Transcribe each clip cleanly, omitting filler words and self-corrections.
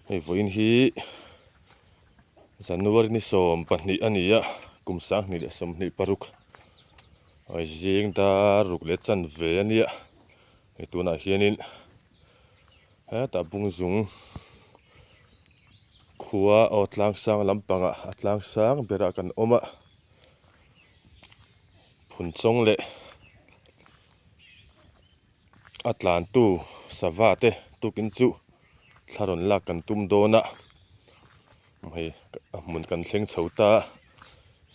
Hei vawiin hi January ni 12 a ni a, kum 2026 zing dar ruk leh chanve a nia. Hei tunah hianin hetah bungzung khua aw tlang sang lampangah a tlang sang berah kan awm a, phunchawng leh a tlantu sava te tukin chu thla rawn lak kan tum dawn a hei a hmun kan thleng chho ta a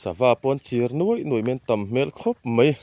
sava pawh an chir nuai nuai mai an tam hmel khawp mai.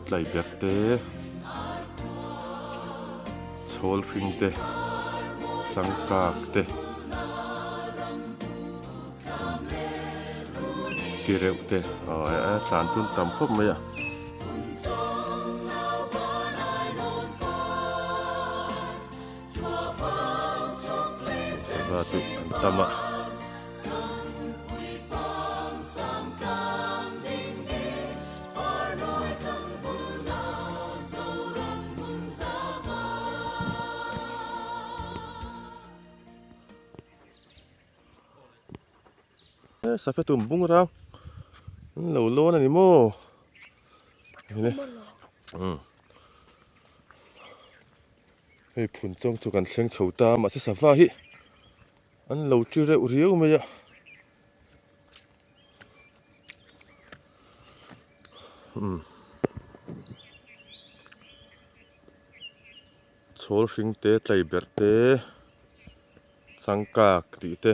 Tlaiberh te chhawl hring te changkak te ti reuh te aw tlan tun tam khawp mai a. Sava chu an tam a. Safe tum bung rang an lo lawn a ni maw hei phun chawng chu kan thleng chho ta mahse sava hi an lo ti reuh riau mai a umm chhawl hring te tlaiberh te changkak tih te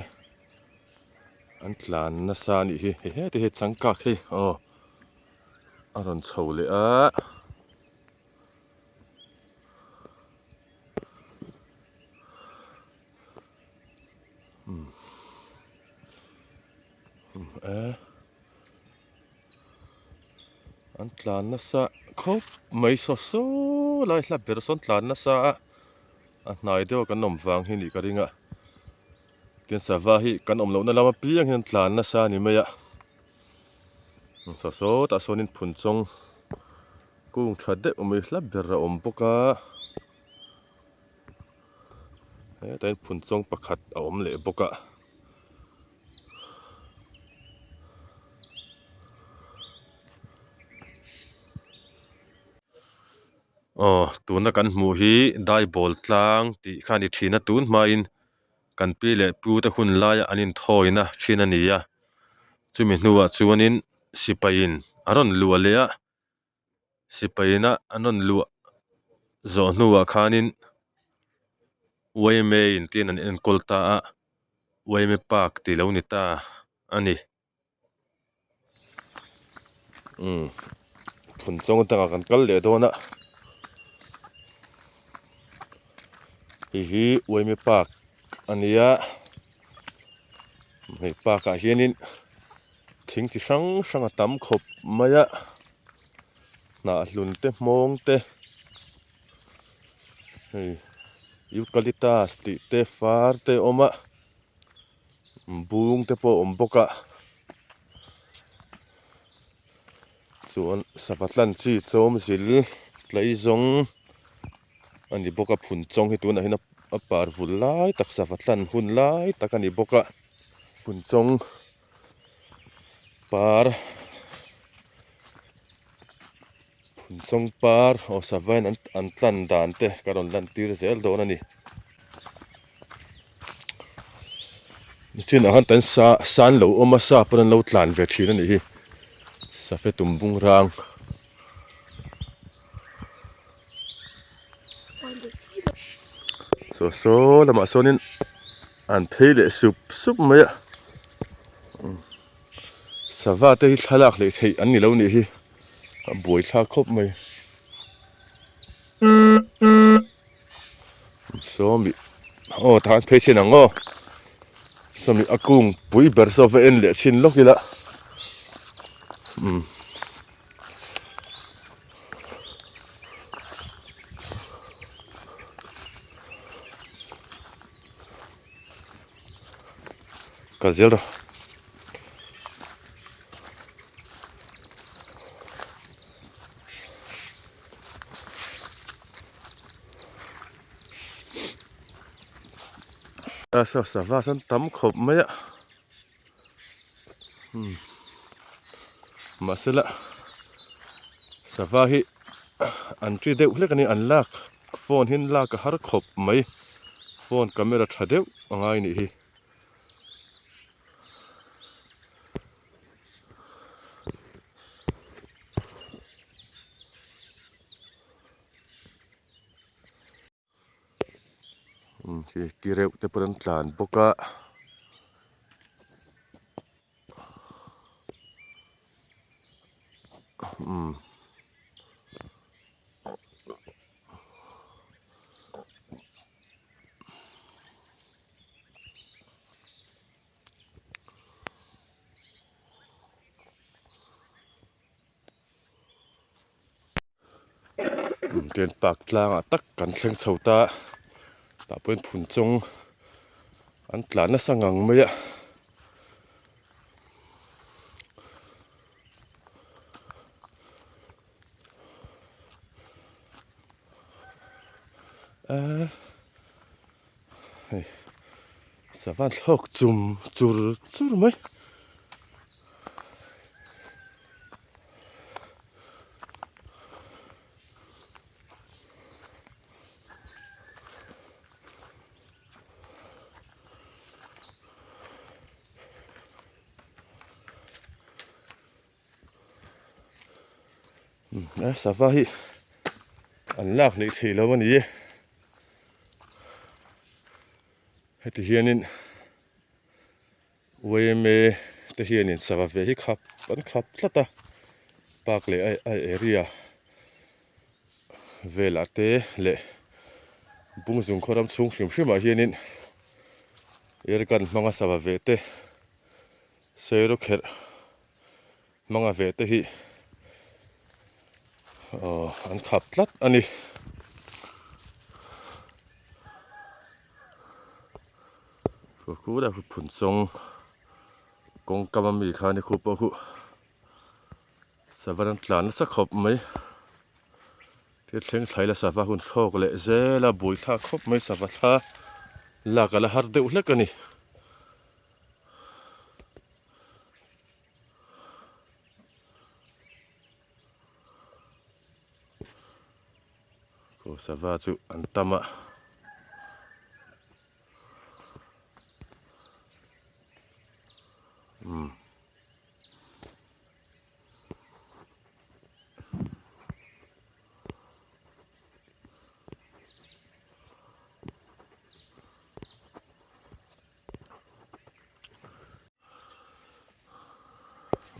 an tlan nasa a nih hi hei heti hi changkak hi aw a rawn chho leh a. An tlan nasa khawp mai saw saw lai hla ber sawn tlan nasa a a hnai deuh a kan awm vang hi nih ka ring a tin sava hi kan awm lohna lam apiang hian tlan nasa a ni mai a. Saw sawtah sawnin phunchawng kung tha deuh mai hla ber a awm bawk a hetah hian phunchawng pakhat a awm leh bawk a. Aw tuna kan hmuh hi daibawl tlang tih kha a ni thin a tun hmain kan pi leh pu te hun laia an inthawina thin a ni a chumi hnuah chuanin sipaiin a rawn luah leh a sipaina an rawn luah zawh hnuah khanin yma in tiin an enkawl ta a yma park tih lo ni ta a ni. Umm phunchawng atanga kan kal leh dawn a hei hi uaime park a nia hei park ah hianin thing chi hrang hrang a tam khawp mai a hnah hlun te hmawng te hei eucalyptus tih te far te a awm a. Bung te pawh a awm bawk a chuan sava tlan chi chawm zil tlaizawng a ni bawk a phun chawng hi tunah hian a par vul lai tak sava tlan hun lai tak a ni bawk a phun chawng par phun chawng par aw sava in an tlan dan te ka rawn lan tir zel dawn a ni. Nichinah khan kan sa san lo awm a sa pawn an lo tlan ve thin a nih hi safe tum bung rang. Saw saw lamah sawnin an phei leh sup sup mai a sava te hi thlalak leh theih an ni lo nih hi a buaithlak khawp mai. Sawmi aw tah hian phei chhin ang aw sawmi a kung pui ber saw va en leh chhin lawk ila umm kal zel rawh. A saw sava sawn tam khawp mai a umm mahse la sava hi an ri deuh hlek a ni an lak phone hi an lak a har khawp mai phone camera tha deuh a ngai a nih hi. Umm khi ki reuh te pawh an tlan bawk a umm. Ken park tlangah tak kan thleng chho ta tah pawhin phun chawng an tlan nasa ngang mai a. Eee hei sava thlawk chum chur chur mai. A sava hi an lak leh theih lo a ni e heti hianin yma te hianin sava ve hi khap an khap tlat a park leh a area velah te leh bungzung khaw ram chhung hrim hrim ah hianin airgun hmanga sava ve te seirawkherh hmanga ve te hi aw an khap tlat a ni. Khu phun chawng kawng kam ami kha ni khu pawh khu. Sava an tlan nasa khawp mai. Thil thleng thlai la sava hun thlawk leh zel a, buaithlak khawp mai sava thla lak a la har deuh hlek a ni. Aw sava chu an tam a. Umm.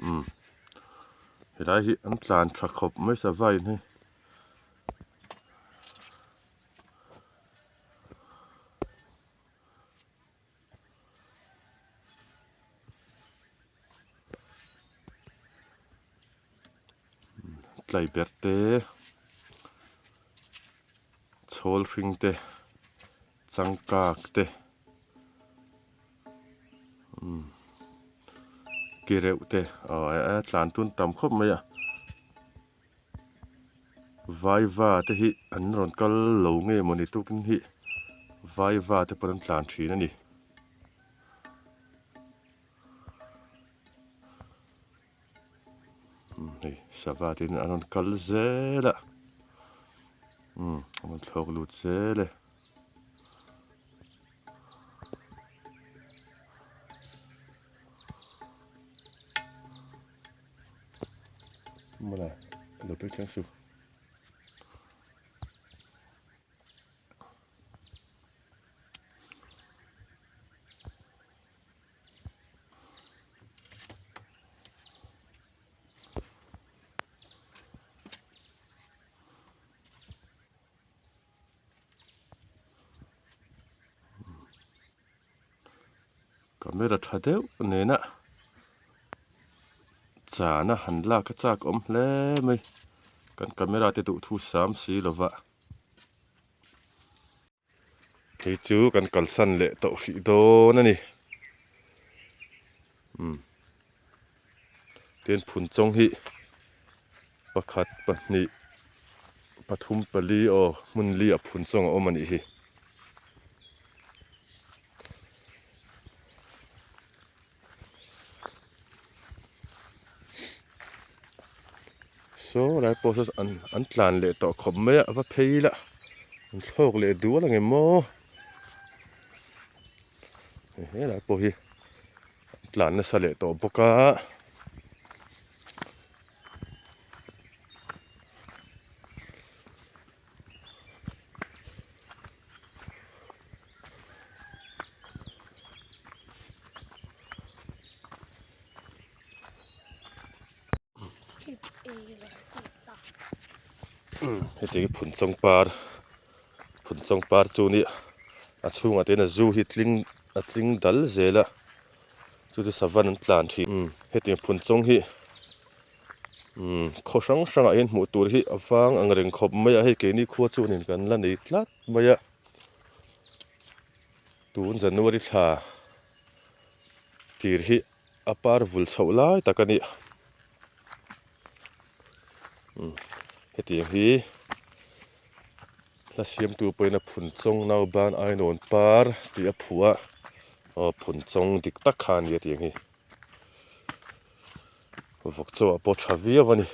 Umm helai hi an tlan tha khawp mai sava in hei. Tlaiberh te chhawl hring te changkak te umm ki reuh te aw a tlan tun tam khawp mai a. Vaiva te hi an rawn kal lo nge mawni tukin hi vaiva te pawh an tlan thin a ni. Hei sava te in an rawn kal zel a umm an rawn thlawk lut zel e. Mawla lo pek thleng suh. Camera tha deuh nena chana han lak a chak awm hle mai kan camera te duh thu sam si lova hei chu kan kalsan leh tawh hrih dawn a ni umm tin phunchawng hi pakhat pahnih pathum pali aw hmun li ah phunchawng a awm a nih hi. Saw lai pawh saw an an tlan leh tawh khawp mai a va phei ila an thlawk leh dual ang em maw helai pawh hi an tlan nasa leh tawh bawk a. Heti hi phunchawng par phunchawng par chu nia a chhungah te hian a zu hi tling a tling dal zel a chu chu savan an tlan thin hetiang phunchawng hi umm khaw hrang hrangah hian hmuh tur hi a vang ang reng khawp mai a hei keini khua chuanin kan la nei tlat mai a tun January thla tir hi a par vul chhoh lai tak a ni umm hetiang hi hla siamtu pawhin a phunchawng nauban ainawn par tih a phuah a aw phunchawng dik tak kha a ni hetiang hi. Vawk chaw ah pawh tha viau a ni.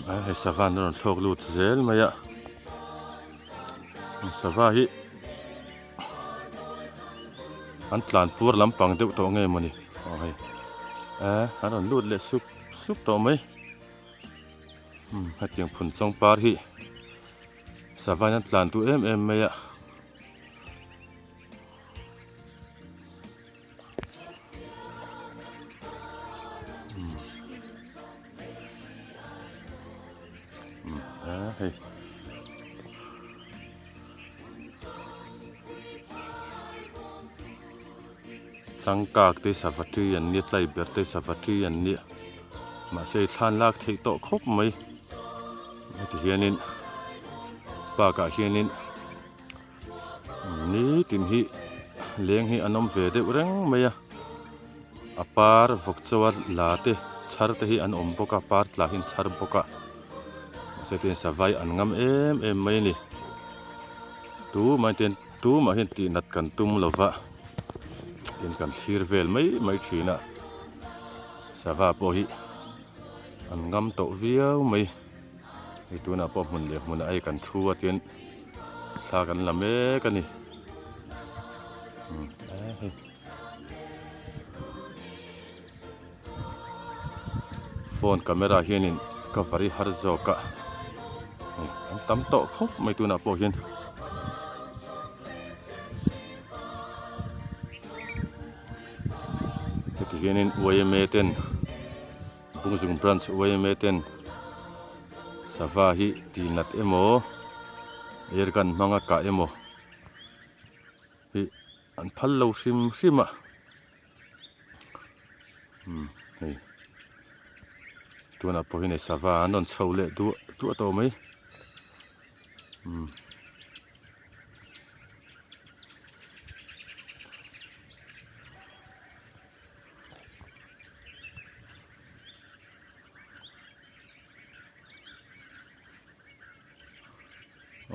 Hei sava an rawn thlawk lut zel mai a sava hi an tlan pur lampang deuh tawh nge mawni aw hei eh an rawn lut leh sup sup tawh mai hetiang phun chawng par hi sava in an tlan duh em em mai a. Hei changkak te sava tui an nia tlai ber te sava tui an nia mahse thlan lak theih tawh khawp mai heti hianin park ah hianin. Nitin hi leng hi an awm ve deuh reng mai a a par vawk chaw a la te chhar te hi an awm bawk a par tla hi an chhar bawk a mahse tihian savai an ngam em em mai a ni tumah hian tumah hian tih nat kan tum lo va tin kan thlir vel mai mai thin a sava pawh hi an ngam tawh viau mai. Hei tunah pawh hmun leh hmunah hei kan thu a chuan thla kan la mek a ni hei phone camera hianin cover hi har zawk a hei an tam tawh khawp mai tunah pawh hian. Heti hianin yma ten. Bungzung Branch yma ten sava hi tih nat emaw air gun hmanga kah emaw hi an phal lo hrim hrim a umm hei tunah pawh hian hei sava an rawn chho leh duah duah tawh mai umm.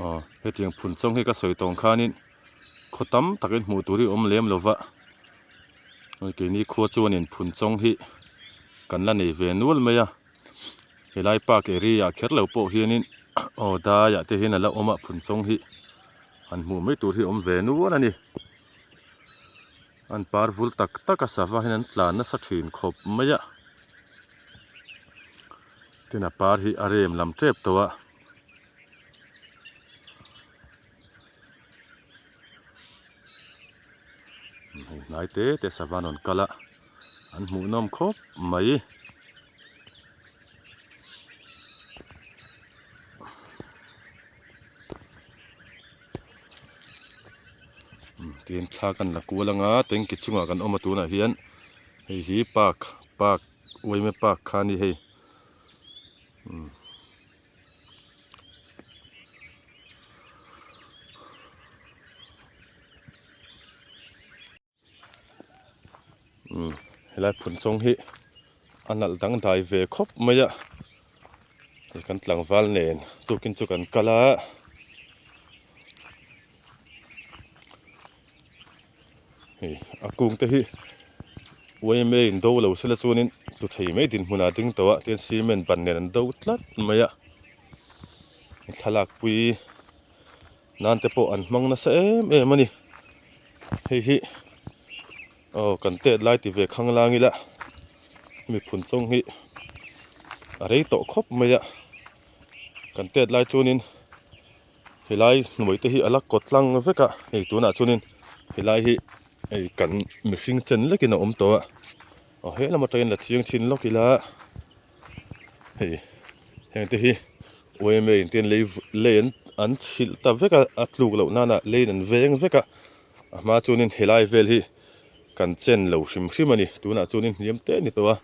Aw hetiang phun chawng hi ka sawi tawng khanin khaw tam takin hmuh tur hi a awm lem lo va keini khua chuanin phun chawng hi kan la nei ve nual mai a helai park area ah kher lo pawh hianin aw daiah te hian a la awm a phun chawng hi han hmuh mai tur hi a awm ve nual a ni. An par vul tak tak a sava hian an tlan nasa thin khawp mai a tin a par hi a rem lam tep tawh a hei hnai te te sava an rawn kal a an hmuhnawm khawp mai. Tin thla kan la kual anga tanki chungah kan awm a tunah hian hei hi park park uaime park kha a ni hei umm. Umm helai phun chawng hi a nalh dangdai ve khawp mai a hei kan tlangval nen tukin chu kan kal a hei a kung te hi yma in do lo sela chuanin tlu thei mai dinhmunah a ding tawh a tin cement ban nen an do tlat mai a thlalak pui nan te pawh an hmang nasa em em a ni hei hi aw kan tet lai ti ve khang lang ila hemi phun chawng hi a rei tawh khawp mai a kan tet lai chuanin helai hnuai te hi a la kawt tlang vek a hei tunah chuanin helai hi hei kan mihring chen lekin a awm tawh a aw he lam atangin la chiang chhin lawk ila. Hei heng te hi yma in te lei lei an an chhilh ta vek a a tluk loh nana leiin an veng vek a a hma chuanin helai vel hi kan chen lo hrim hrim a ni tunah chuanin hniam te a ni tawh a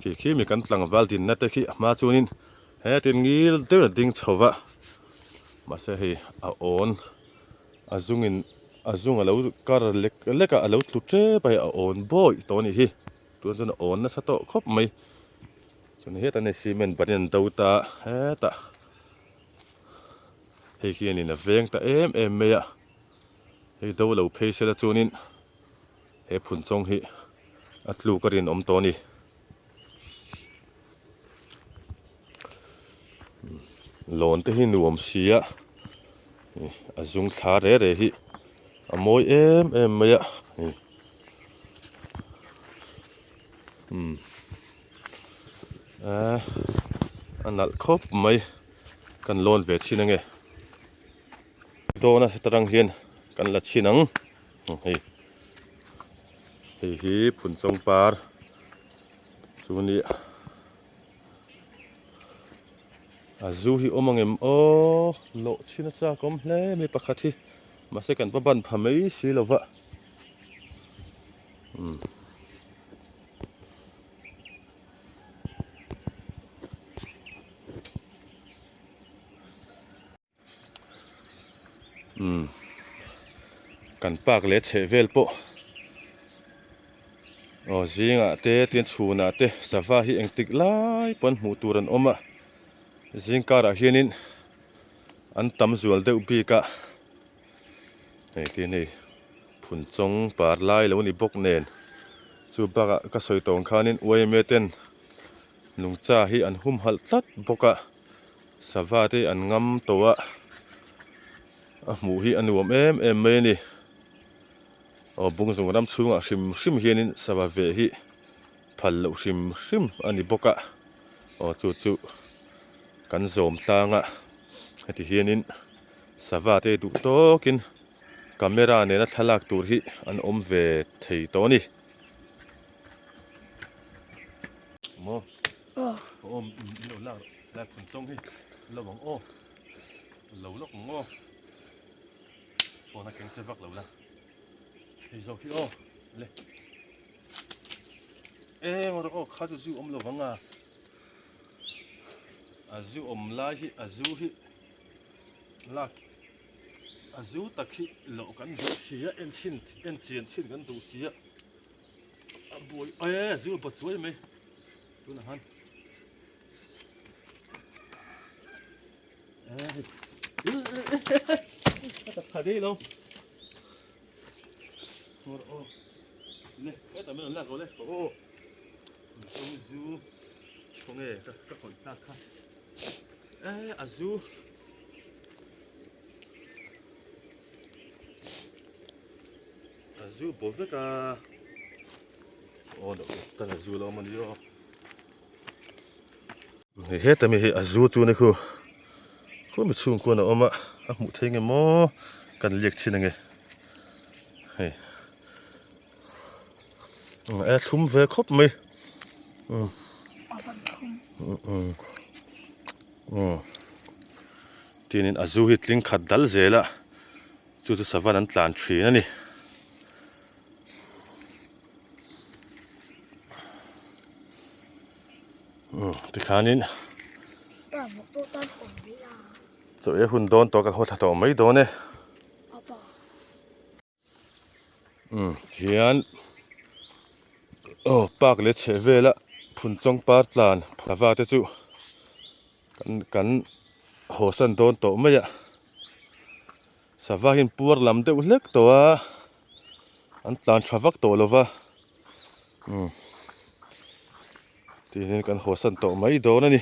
khi khi mi kan tlangval dinna te khi a hma chuanin hetin ngil deuhin a ding chho va mahse hei a awn a zungin a zung a lo kar lek lek a a lo tlu tep a hei a awn bawih tawh a nih hi. Tun chuan a awn nasa tawh khawp mai chuan hetah hian cement ban in an do ta a hetah hei hianin a veng ta em em mai a hei do lo phei sela chuanin he phun chawng hi a tluk a rinawm tawh a ni. Lawn te hi nuam sia a zung thla re re hi a mawi em em mai a umm a a nalh khawp mai kan lawn ve chhin ange dawn a heta tang hian kan la chhin ang hei hei hi phunchawng par chu ni a zu hi awm angem aw lawh chhin a chak awm hle mai pakhat hi mahse kan va ban pha mai si lo va umm. Umm kan park leh chheh vel pawh aw zingah te tin chhunah te sava hi engtik lai pawn hmuh tur an awm a zing karah hianin an tam zual deuh bik a hei tin hei phun chawng par lai lo ni bawk nen chu bakah ka sawi tawh ang khanin yma ten nungcha hi an humhalh tlat bawk a. Sava te an ngam tawh a, a hmuh hi a nuam em em mai a ni. Aw bungzung ram chhungah hrim hrim hianin sava veh hi phal loh hrim hrim a ni bawk a, aw chu chu kan zawm tlang a, heti hianin sava te duh tawkin camera nena thlalak tur hi an awm ve thei tawh a ni. Maw? Aw in lo lak lak phun chawng hi lo ang aw lo lawk ang aw phone a keng che vak lo la hei zawk hi aw le eng rawh aw kha chu zu awm lo vang a a zu awm lai hi a zu hi lak a zu tak hi loh kan duh si a en chhin en chian chhin kan duh si a a buai e zu a chuai mai tunah khan a tak tha dei lo le hetah min rawn lak lo le aw zu khawnge ka ka khawih tlak kha e a zu A zu bo vek a aw loh tan a zu lo awm a ni aw hei heta mi hi a zu chu ni khu khu mi chhung khuan a awm a a hmuh theih nge maw kan liak chhin ange hei e thlum ve khawp mai um um tinin a zu hi tling khat dal zel a. Chu chu savan an tlan thin a ni. Umm tikhanin chaw ei hun dawn tawh kan haw thla tawh mai dawn e. Umm tihian aw park leh chheh vela phunchawng par tlan sava te chu kan kan hawsan dawn tawh mai a. Sava hian puar lam deuh hlek tawh a, an tlan tha vak tawh lo va, umm tihian kan hawsan tawh mai dawn a ni.